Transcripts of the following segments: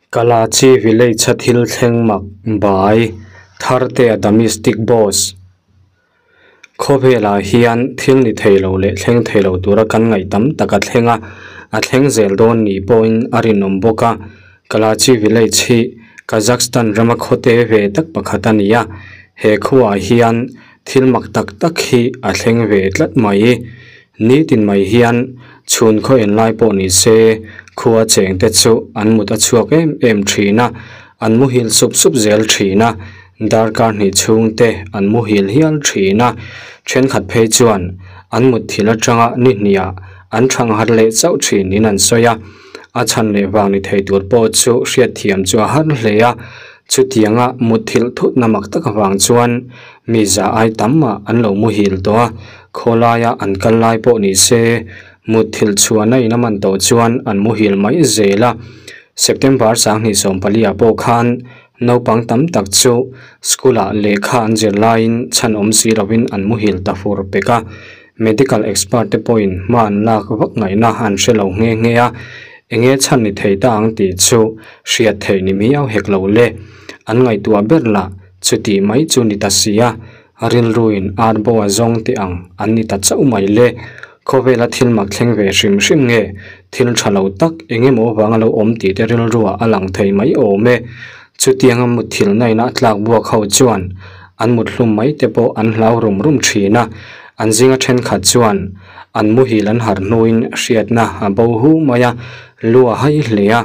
Kalachi village a thil thleng mak by Thartea the Mystic Boss. Khawvelah hian thil ni thei lo leh thleng thei lo tura kan ngaih tam tak a thleng a, a thleng zel dawn ni pawhin a rinawm bawk a. Kalachi village hi Kazakhstan rama khawte ve tak pakhat a ni a, he khuaah hian thil mak tak tak hi a thleng ve tlat mai. Nitin mai hian chhun khaw en lai pawh ni se khua cheng te chu an mut a chhuak em em thin a, an muhil sup sup zel thin a, darkar hnih chhung te an muhil hial thin a, thenkhat phei chuan an mut thil atanga ni hniah an thang har leh chauh thin in an sawi a, a chhan leh vang ni thei tur pawh chu hriatthiam chu a har hle a, chutianga mut thilh thutna mak tak avang chuan mi za ai tam mah an lo muhil tawh a, khawlaia an kal lai pawh ni se mutthilh chhuahna in a man tawh chuan an muhil mai zel a. September 2014 ah pawh khan naupang tam tak chu school ah lehkha an zir laiin chhan awm si lovin an muhil ta fur pek a, medical expert te pawhin hma an lak vak ngaihna an hre lo nghe nghe a, enge chhan ni thei ta ang tih chu hriat theih ni miau hek lo le. An ngaihtuah ber lah chuti mai chu ni ta si a, rilruin arbo a zawng teh ang an ni ta chauh mai le. Khawvela thil mak thleng ve hrim hrim nge thil tha lo tak eng emaw vanga lo awm tih te rilruah a lang thei mai awm e. Chutianga mutthilhna ina tlak buak ho chuan an mut hlum mai te pawh an hlau rum rum thin a, an zinga thenkhat chuan an muhil an harh hnuin hriatna a bo hu mai a, lu a hai hle a,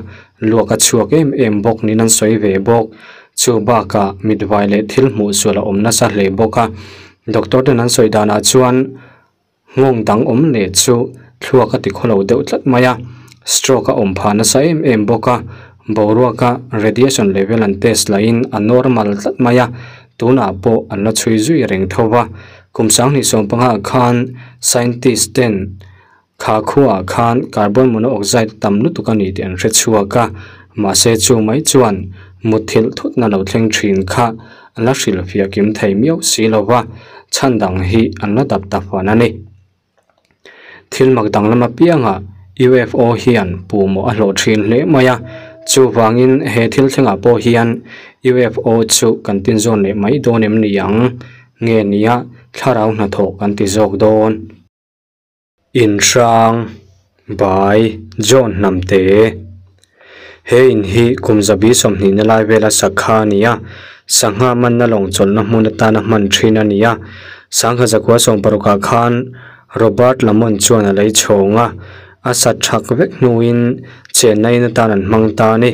luak a chhuak em em bawk niin an sawi ve bawk. Chu bakah mitvai leh thil hmuh sual a awm nasa hle bawk a, doctor ten an sawi danah chuan nghawng dang awm leh chu thluak a ti khawlo deuh tlat mai a, stroke a awm phah nasa em em bawk a, boruaka radiation level an test lahin a normal tlat mai a, tunah pawh an la chhui zui reng tho va, kum 2015 ah khan scientist ten Kha khuaah khan carbon monoxide tam lutuk a ni tih an hre chhuak a, mahse chu mai chuan mutthilh thutna lo thleng thin kha an la hrilhfiah kim thei miau si lo va, chhan dang hi an la dap ta fan a ni. Thil mak danglam apiangah UFO hian puhmawh a hlawh thin hle mai a, chuvangin he thil thlengah pawh hian UFO chu kan tinzawn leh mai dawn em ni ang? Nge nia thlarau hnathawh kan ti zawk dawn? Inhrang by John Hnamte He in hi kum zabi sawmhnihna lai vela sakha a ni a, sangha manna lawng chawlhna hmun atana hman thin a ni a. Sangha zakua sawmparukah khan Robert Lamont chuan a lei chhawng a, a sat thak vek hnuin chenna in atan an hmang ta a ni.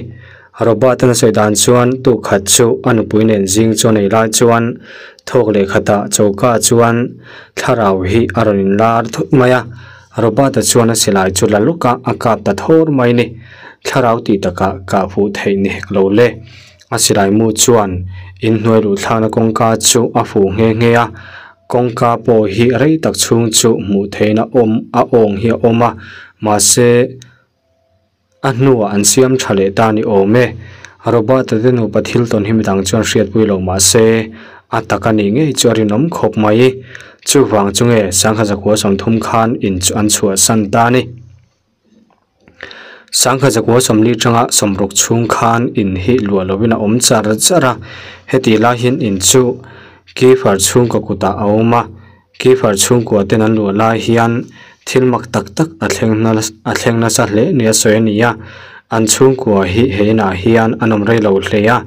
Robert an sawi dan chuan tu khat chu a nupui nen zing chu a nei lai chuan thawk leh khatah choka chuan thlarau hi a rawn inlar thut mai a, Robert-a chuan a silai chu la lawk a, a kap ta thawr mai ni. Thlarau tih takah kah fuh theih ni hek lo le. A silai mu chuan inhnuai luh thlakna kawngka chu a fuh nghe nghe a, kawngka pawh hi rei tak chhung chu hmuh theihna awm a awng hi a awm a, mahse, A hnuah an siam tha leh ta ni awm e. Robert-a te nupa thil tawn hi midang chuan hriatpui lo mah se, a tak a nih ngei chu a rinawm khawp mai. Chuvang chu nge Sangha zakua 30 khan in chu an chhuahsan ta a ni. Sangha zakua 40 tanga 60 chhung khan in hi luah lovin a awm char char a, hetih lai hian in chu Kiefer chhungkaw kutah a awm a. Kiefer chhungkua ten an luah lai hian thil mak tak tak a thleng a thleng nasa hle nia sawi a ni a, an chhungkua hi he inah hian an awm rei lo hle a,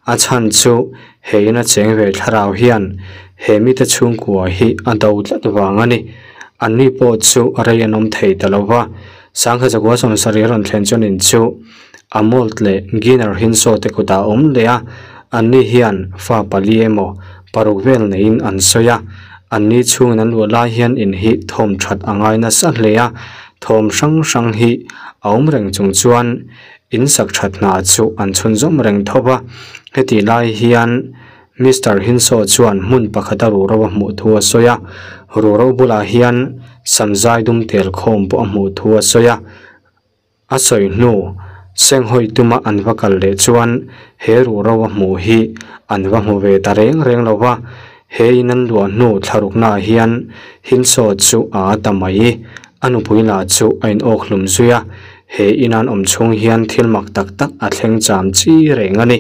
a chhan chu he ina cheng ve thlarau hian he mite chhungkua hi a do tlat vang a ni. Anni pawh chu rei an awm thei ta lo va, Sangha zakua 70 a rawn thlen chuan in chu Amold leh Ginner Hinsaw te kutah a awm leh a, anni hian fa pali emaw paruk vel neiin an sawi a, anni chhungin an luah lai hian in hi thawm that a ngai nasa hle a, thawm hrang hrang hi a awm reng chung chuan in sak that hna chu an chhunzawm reng tho va, hetih lai hian Mister Hinsaw chuan hmun pakhata ruhro a hmuh thu a sawi a, ruhro bulah hian samzai dum tel khawm pawh a hmuh thu a sawi a. A sawi hnu, Senghawi tuma an va kal leh chuan he ruhro a hmuh hi an va hmu ve ta reng reng lo va, he in an luah hnu thlaruknaah hian Hinsaw chu a a ta mai. A nupui lah chu a inawk hlum zui a. He in an awm chhung hian thil mak tak tak a thleng cham chi reng a ni.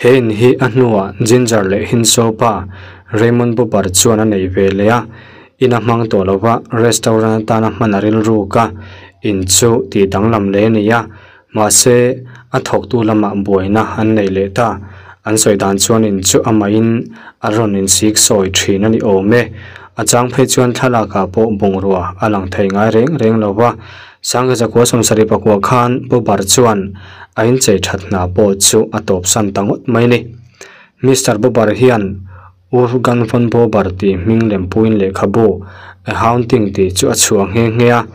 He in hi a hnuah Ginger leh Hinso pa Raymond Bubar chuan a nei ve leh a, in a hmang tawh lo va, restaurant atana hman a rilruk a, in chu tih danglam leh a ni a, mahse a thawktu lamah buaina an nei leh ta. An sawi dan chuan in chu amahin a rawn insik sawi thin a ni awm e. A chang phei chuan thlalakah pawh bungrua a lang thei ngai reng reng lo va, Sangkazakua sawmsarih pakua khan Bubar chuan a inchei that hna pawh chu a tawpsan ta ngawt mai a ni. Mister Bubar hian Wolfgang von Bobar tih hming lempuiin lehkhabu A Haunting tih chu a chhuah nghe nghe a,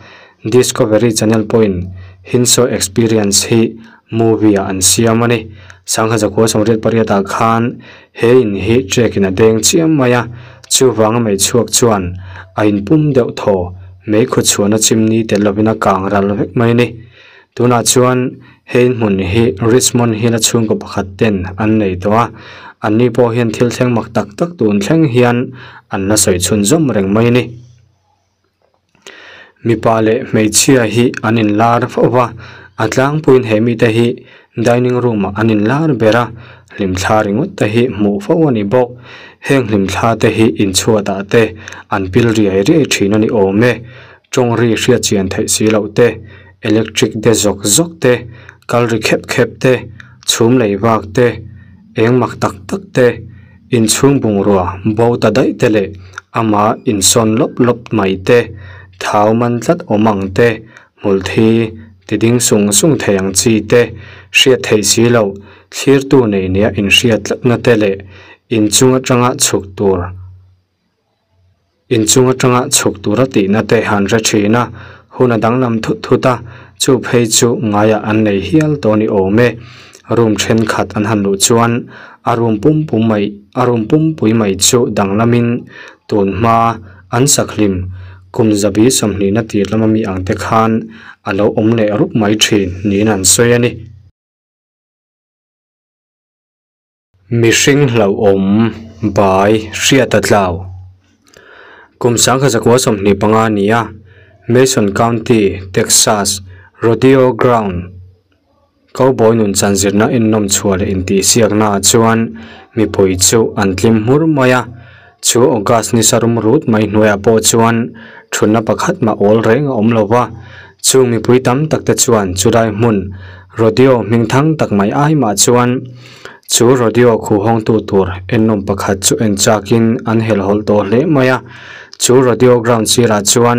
Discovery Channel pawhin Hinso Experience hi movie-ah an siam a ni. Sangkazakua 98 ah khan he in hi trek-in a deng chiam mai a, chuvanga meichhuak chuan a inpum deuh thaw meikhaw chhuahna chimni tel lovin a kang ral vek mai a ni. Tunah chuan he inhmun hi Richmond Hill-a chhungkaw pakhat ten an nei tawh a, anni pawh hian thil thleng mak tak tak tun thleng hian an la sawi chhunzawm reng mai a ni. Mipa leh hmeichhia hi an inlar fo va, a tlangpuiin he mite hi dining room ah an inlar ber a, hlimthla ringawt te hi hmuh fo a ni bawk. Heng hlimthla te hi inchhuat ah te an pil riai riai thin a ni awm e. Tawng ri hriat chian theih si loh te, electric de zawk zawk te, kal ri khep khep te, chhum lei vak te, eng mak tak tak te, inchhung bungrua bo ta daih te leh ama insawn lawp lawp mai te, thau man tlat awm ang te, hmul thi ti ding sung sung thei ang chi te, hriat theih si loh, thlirtu nei nia inhriat tlatna te leh inchung atanga chhuk tur. Inchung atanga chhuk tura tihna te han hre thin a, hun a danglam thut thut a, chu phei chu ngaiah an nei hial tawh a ni awm e. Room thenkhat an han luh chuan a room pum pum mai a room pumpui mai chu danglamin tun hma an sakhlim kum zabi sawmhnihna tir lama mi ang te khan a lo awm leh rup mai thin niin an sawi a ni. Mihring hlauhawm bai hriat a tlau. Kum 1925 ni a, Mason County, Texas, Rodeo Ground cowboy nun chanzirna ennawm chhuah leh intihsiakna ah chuan mipui chu an tlim hmur mai a. Chu August ni sarum rut mai hnuaiah pawh chuan thutna pakhat mah awl reng a awm lo va. Chung mipui tam tak te chuan chulai hmun Rodeo hming thang tak mai ai mah chuan chu rodeo khuhawngtu tur ennawm pakhat chu en chakin an helhawlh tawh hle mai a. Chu rodeo ground sirah chuan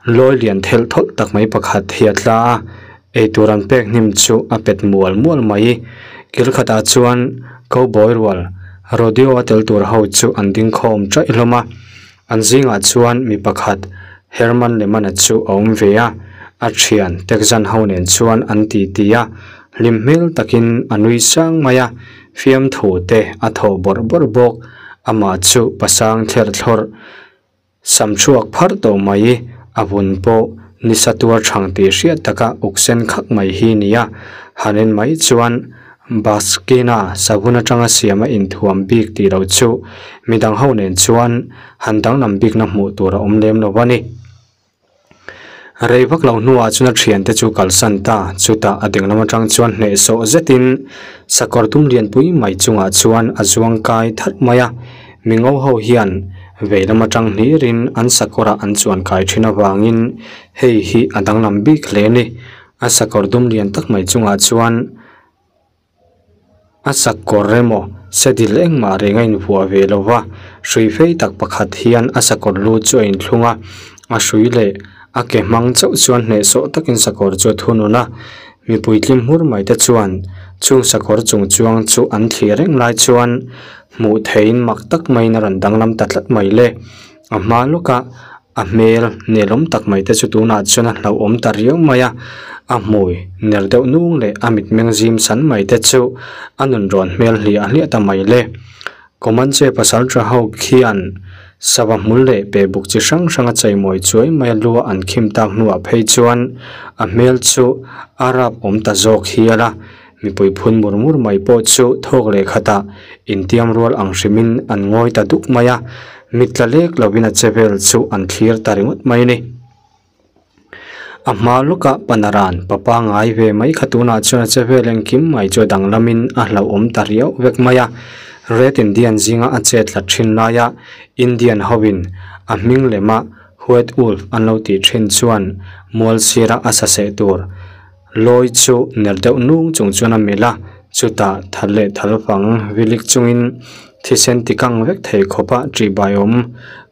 lawi lian thelh thawlh tak mai pakhat hi a tla a, eitur an pek hnim chu a pet mual mual mai. Kil khatah chuan cowboy rual rodeo a tel tur ho chu an ding khawm chaih hlawm a. An zingah chuan mi pakhat Herman Lehman-a chu a awm ve a, a thian Texan ho nen chuan an ti ti a, hlim hmel takin a nui sang mai a, fiamthu te a thawh bawrh bawrh bawk. Amah chu pasang thler thlawrh sam chhuak pharh tawh mai, a vun pawh nisa tuar thang tih hriat taka uk sen khak mai hi nia, han en mai chuan Baskina savun atanga siam a inthuam bik tih loh chu midang ho nen chuan han danglam bikna hmuh tur a awm lem lo a ni. Rei vak lo hnuah chuan a thiante chu kalsan ta, chutah a dinglam atang chuan hnehsawh zetin sakawr dum lianpui mai chungah chuan a zuang kai tharh mai a, mingo ho hian veilam atang hlirin an sakawrah an chuan kai thin avangin hei hi a danglam bik hle a ni. A sakawr dum lian tak mai chungah chuan a sakawr emaw sedil engmah reng a invuah ve lo va, hrui fei tak pakhat hian a sakawr lu chu a inthlung a, a hrui leh a ke hmang chauh chuan hnehsawh takin sakawr chu a thunun a, mipui tlim hmur mai te chuan chung sakawr chung chuang chu an thlir reng lai chuan hmuh theihin mak tak maiin a rawn danglam ta tlat mai le, a hma lawkah A hmel nelawm tak mai te chu tunah chuan a hlauhawm ta riau mai a, a hmui ner deuh nung leh a mitmeng zim san mai te chu a nun rawn hmel hliah hliah ta mai le. Comanche pasal tha ho khian sava hmul leh pe buk chi hrang hrang a cheimawi chuai mai a lua an khim tak hnuah phei chuan a hmel chu a rap awm ta zawk hial a, mipui phun mur mur mai pawh chu thawk leh khatah intiam rual ang hrimin an ngawi ta duk mai a, mit tla lek lovin a che vel chu an thlir ta ringawt mai a ni. A hma lawka panaran pa pangai ve mai kha tunah chuan a che vel engkim mai chu a danglamin a hlauhawm ta riau vek mai a red indian zinga a chet tla thin laia indian ho in a hming lema white wolf an lo tih thin chuan mual sira a sa seh tur lawi chu ner deuh nung chung chuan a melh a chutah thal leh thal fang vilik chungin thisen ti kang vek thei khawp a tihbai awm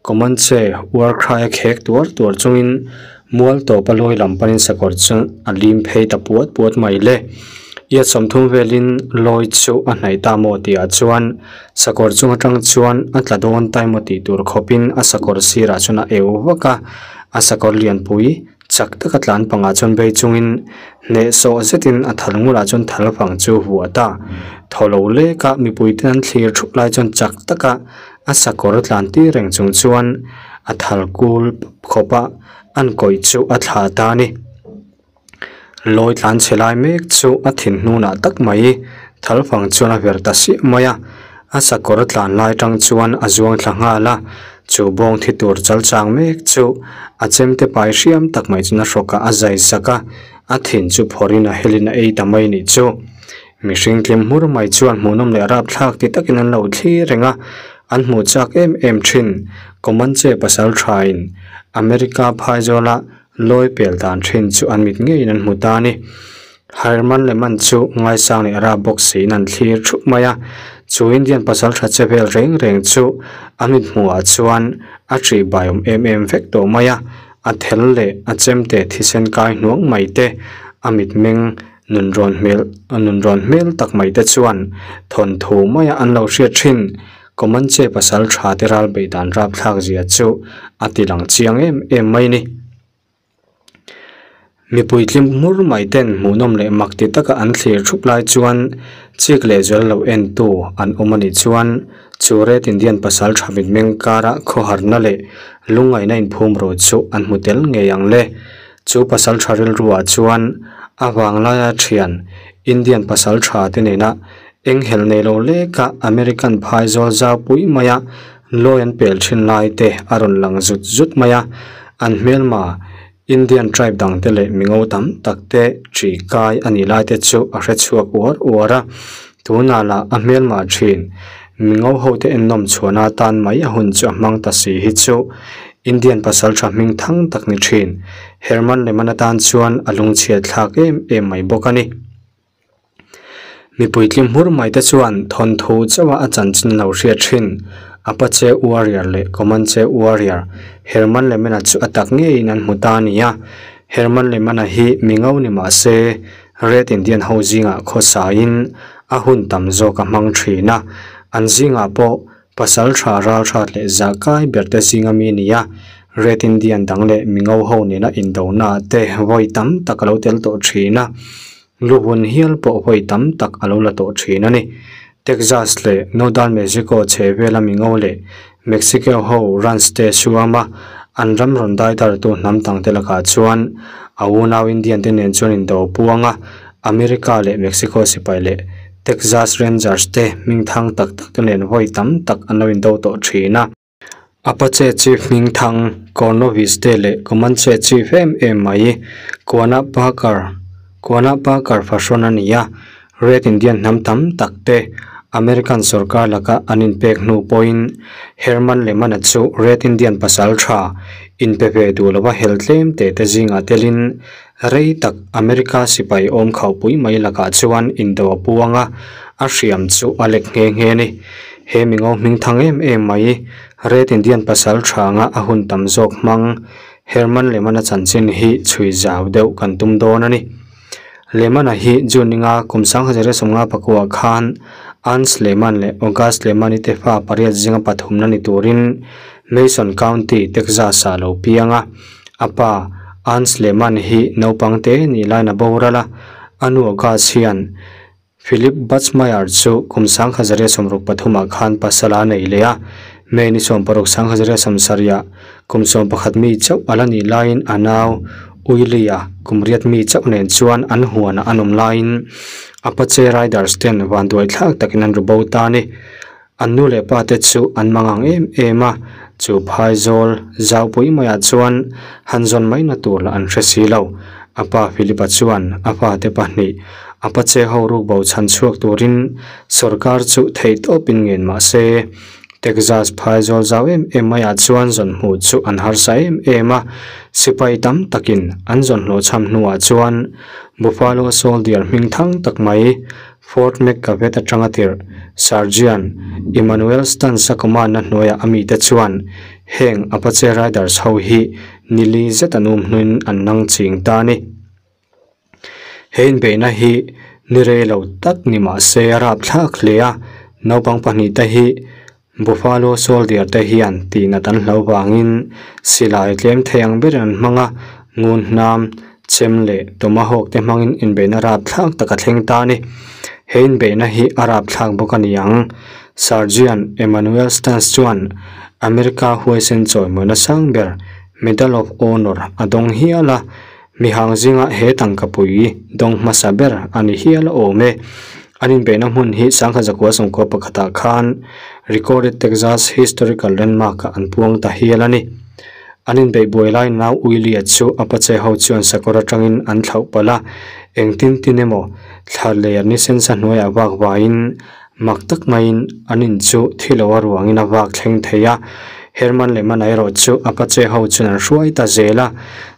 comanche war cry a khek tuar tuar chungin mual tawp a lawi lam panin sakawr chu a lim phei ta puat puat mai le iat sawmthum velin lawi chu a hnaih ta maw tih ah chuan sakawr chung atang chuan a tla dawn ta emaw tih tur khawpin a sakawr sirah chuan a eu vak a a sakawr lianpui chak taka tlan pangah chuan bei chungin hneh sawh zetin a thal ngulah chuan thal fang chu vuah ta thaw lo lek a mipui te an thlir thup lai chuan chak taka a sakawr tlan tir reng chung chuan a thal kul khawp a an kawih chu a thlah ta a ni. Lawi tlan chhe lai mek chu a thin hnunah tak mai thal fang chuan a ver ta siah mai a, a sakawr tlan lai tang chuan a zuang thla nghal a, chu bawng thi tur chal chang mek chu a chemte pai hriam tak mai chuan a hrawkah a zai sak a, a thin chu phawrhin a helin a ei ta mai nih chu. Mihring tlim hmur mai chuan hmuhnawm leh rapthlak ti takin an lo thlir reng a, an hmuh chak em em thin. Comanche pasal thain America phaizawla lawi pel dan thin chu an mit ngeiin an hmu ta a ni. Herman Lehman chu ngaisang leh rap bawk siin an thlir thup mai a, chu Indian pasal tha che vel reng reng chu a mit hmuhah chuan a ṭihbai awm em em vek tawh mai a, a thel leh a chemte thisen kai hnuang mai te, a mitmeng Nunrawn hmel a nunrawn hmel tak mai te chuan thawnthu maia an lo hriat thin Comanche pasal tha te ral beih dan rapthlak zia chu a ti lang chiang em em mai ni. Mipui tlim hmur mai ten hmuhnawm leh mak ti taka an thlir thup lai chuan chik leh zual lo en tu an awm a nih chuan chu Red Indian pasal tha mitmeng kara khawharna leh lungngaihna inphum ru chu an hmu tel ngei ang le. Chu pasaltha rilruah chuan a vanglaia thian Indian pasaltha te nena enghelh nei lo leka American phaizawl zau pui maia lawi an pel thin lai te a rawn lang zut zut mai a, an hmelma Indian tribe dang te leh mingo tam tak te ṭi kai a nih lai te chu a hre chhuak uar uar a, tunah lah a hmelma thin mingo ho te ennawm chhuahna atan mai a hun chu a hmang ta si hi chu Indian pasaltha hming thang tak ni thin. Herman Lehman atan chuan a lungchhiat thlak em em mai bawk a ni. Mipui tlim hmur mai te chuan thawnthu chauha a chanchin lo hriat thin. Apache Warrior leh Comanche Warrior Herman Lehman-a chu a tak ngeiin an hmu ta a ni a. Herman Lehman-a hi mi ngo ni mah se Red Indian ho zingah khawsaiin a hun tam zawk a hmang thin a. An zingah pawh Pasal tha ralhrat leh zah kai ber te zinga mi a ni a, Red Indian dang leh mingo ho nena indona te vawi tam tak a lo tel tawh thin a, luhun hial pawh vawi tam tak a lo la tawh thin a ni. Texas leh Northern Mexico chhehvela mingo leh Mexico ho ranch te suama an ram rawn daidartu hnam dangte lakah chuan a unau Indian te nen chuan indo puang a, America leh Mexico sipai leh Texas Rangers te hming thang tak tak te nen vawi tam tak an lo indo tawh thin a. Apache Chief hming thang Cornovis te leh Comanche Chief em em mai Quanah Parker Quanah Parker fahrawn a ni a, Red Indian hnam tam tak te American sorkar laka an inpek hnu pawhin Herman Lehman-a chu Red Indian pasal tha inpe ve duh lova hel tlem te te zingah telin Rei tak America sipai awm khauhpui mai lakah chuan indo a puang a, a hriam chu a lek nghe nghe a ni. He mingo hming thang em em mai, Red Indian pasal thanga a hun tam zawk hmang Herman Lehman-a chanchin hi chhui zau deuh kan tum dawn a ni. Lehman-a hi June ninga kum 1950 pakuah khan Ernst Lehman leh August Lehman-i te fa pariat zinga pathumna ni turin Mason County, Texas-ah a lo piang a. A pa, Ernst Lehmann hi naupang te nih laiin a boral a, a nu August hian Philip Butzmeier chu kum 1963 ah khan pasal a nei leh a, May ni 16 1970 ah kum 11 mi chauh a la nih laiin a nau Willie-a kum riat mi chauh nen chuan an huanah an awm laiin Apache Riders ten vanduai thlak takin an ru bo ta a ni. An nu leh pa te chu an mangang em em a, Chu phaizawl zaupui maiah chuan han zawn maina tur lah an hre si lo. A pa Philip-a chuan a fate pahnih Apache ho rukbo chhan chhuak turin sorkar chu theihtawpin ngen mah se, Texas phaizawl zau em em maiah chuan zawn hmuh chu an harsa em em a. Sipai tam takin an zawn hlawhchham hnuah chuan Buffalo Soldier hming thang tak mai Fort McGavett atanga tirh Sergeant Emmanuel Stans-a command-na hnuaiah a mite chuan heng Apache Riders ho hi ni li zet an um hnuin an nang ching ta a ni. He inbeihna hi ni rei lo tak ni mah se a rapthlak hle a, naupang pahnihte hi Buffalo Soldier te hian tihnat an hlo vangin silai tlem thei ang berin an hmang a, ngun hnam, chem leh tomahawk te hmangin inbeihna rapthlak tak a thleng ta a ni. He inbeihna hi a rapthlak bawk a ni ang. Sergeant Emmanuel Stans chuan America huaisen chawimawina sang ber Medal of Honor a dawng hial a, Mihang zinga he tangka pui dawng hmasa ber a ni hial a awm e. An inbeihna hmun hi sangha zakua sawmkua pakhatah khan Recorded Texas Historical Landmark ah an puang ta hial a ni. An inbeih buai lai nau Willie-a chu Apache ho chuan sakawr atangin an thlauh palh a, engtin tin emaw thla leh ni sensa hnuaiah vak vaiin mak tak maiin an in chu thi lo a ruangin a vak thleng thei a. Herman leh Mana erawh chu Apache ho chuan an hruai ta zel a.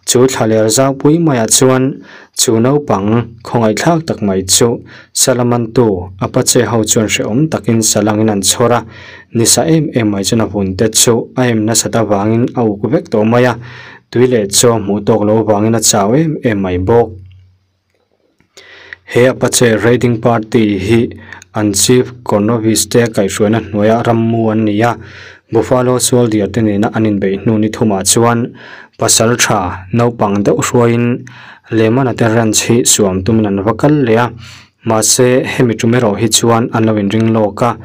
Chu thlaler zaupui maiah chuan chu naupang khawngaihthlak tak mai chu Salamantu Apache ho chuan hrehawm takin salangin an chhawr a. Nisa em em mai chuan a vun te chu a em nasat avangin a uk vek tawh mai a, tui leh chaw hmuh tawk lo avangin a chau em em mai bawk. He Apache Raiding Party hi an Chief Cornovis te kaihhruaina hnuaia rammu an ni a, Buffalo Soldier te nena an inbeih hnu ni thumah chuan pasal tha naupang deuh hruaiin Lehman-a te ranch hi suam tumin an va kal leh a, mahse hemi tum erawh hi chuan an lo inring lawk a,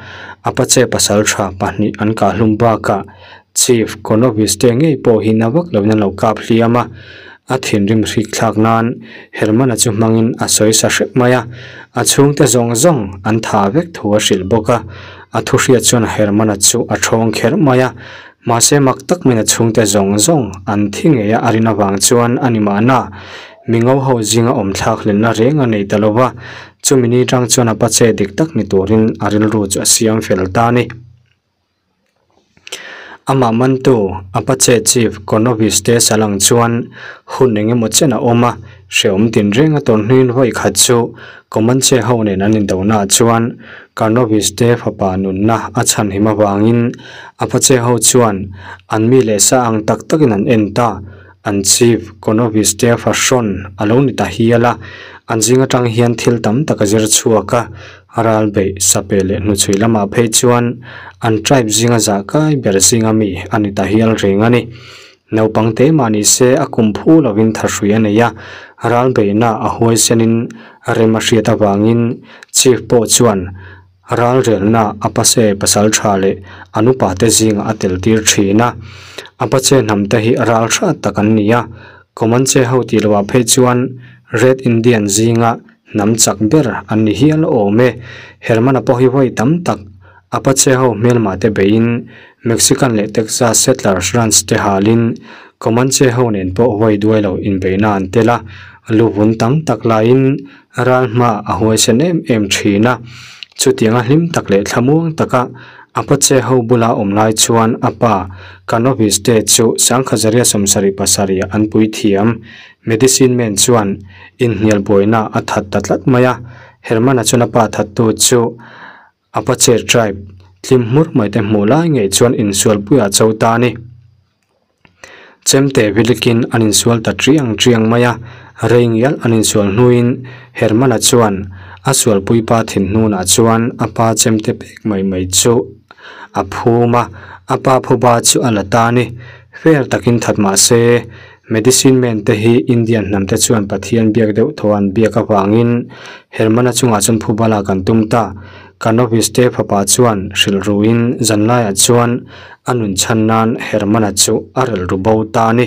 Apache pasal tha pahnih an kahhlum bakah Chief Cornovis te ngei pawh hi na vak loin an lo kap hliam a. A thinrim hrik thlak nan Herman-a chu hmangin a sawi sa hrep mai a, a chhungte zawng zawng an tha vek thu a hrilh bawk a. A thu hriat chuan Herman-a chu a thawng kher mai a, mahse mak tak maiin a chhungte zawng zawng an thi ngei a a rin avang chuan a ni mahna mingo ho zinga awm thlak hlenna reng a nei ta lo va, chumi ni tang chuan a pache dik tak ni turin a rilru chu a siam fel ta a ni. Amah mantu Apache Chief Cornovis te salang chuan hun eng emaw chen a awm a, hrehawm tinreng a tawn hnuin vawi khat chu Comanche ho nen an indonaah chuan Carnovis te fapa nunna a chhanhim avangin Apache ho chuan an mi leh sa ang tak takin an en ta. An Chief Cornovis te fahrawn a lo ni ta hial a, an zing atang hian thil tam tak a zir chhuak a, Ral beih sape leh hnuchhui lamah phei chuan an tribe zinga zah kai ber zinga mi a ni ta hial reng a ni. Naupang te mah ni se a kum phu lovin thahrui a nei a, ral beihna a huaisenin rem a hriat avangin Chief pawh chuan ral relna a pase pasal tha leh an upa te zingah a tel tir thin a. A pache hnam te hi ral hrat tak an ni a, Comanche ho tih lohah phei chuan Red Indian zinga Hnam chak ber an ni hial awm e. Herman-a pawh hi vawi tam tak Apache ho hmelmah te beiin Mexican leh Texas settlers ranch te halin Comanche ho nen pawh vawi duai lo inbeihna an tel a, luvun tam tak laiin ral hma a huaisen em em thin a. Chutianga hlim tak leh thlamuang taka Apache ho bula awm lai chuan a pa Canovis te chu Sangkhazaria 77 an puithiam Medicine man chuan inhnial buaina a that ta tlat mai a, Herman-a chuan a pa thattu chu Apache tribe tlim hmur mai te hmuh lai ngei chuan insualpuiah cho ta a ni. Chemte vilikin an insual ta triang triang mai a, rei ngial an insual hnuin Herman-a chuan a sualpui pa thin hnunah chuan a pa chemte pek mai mai chu a phum a, a pa phuba chu a la ta a ni. Fair takin that mah se, Medicine man te hi Indian hnam te chuan Pathian biak deuh thaw an biak avangin Herman-a chungah chuan phuba lak an tum ta. Canovis te fapa chuan hrilh ruin zanlaiah chuan a nun chhan nan Herman-a chu a relh ru bo ta a ni.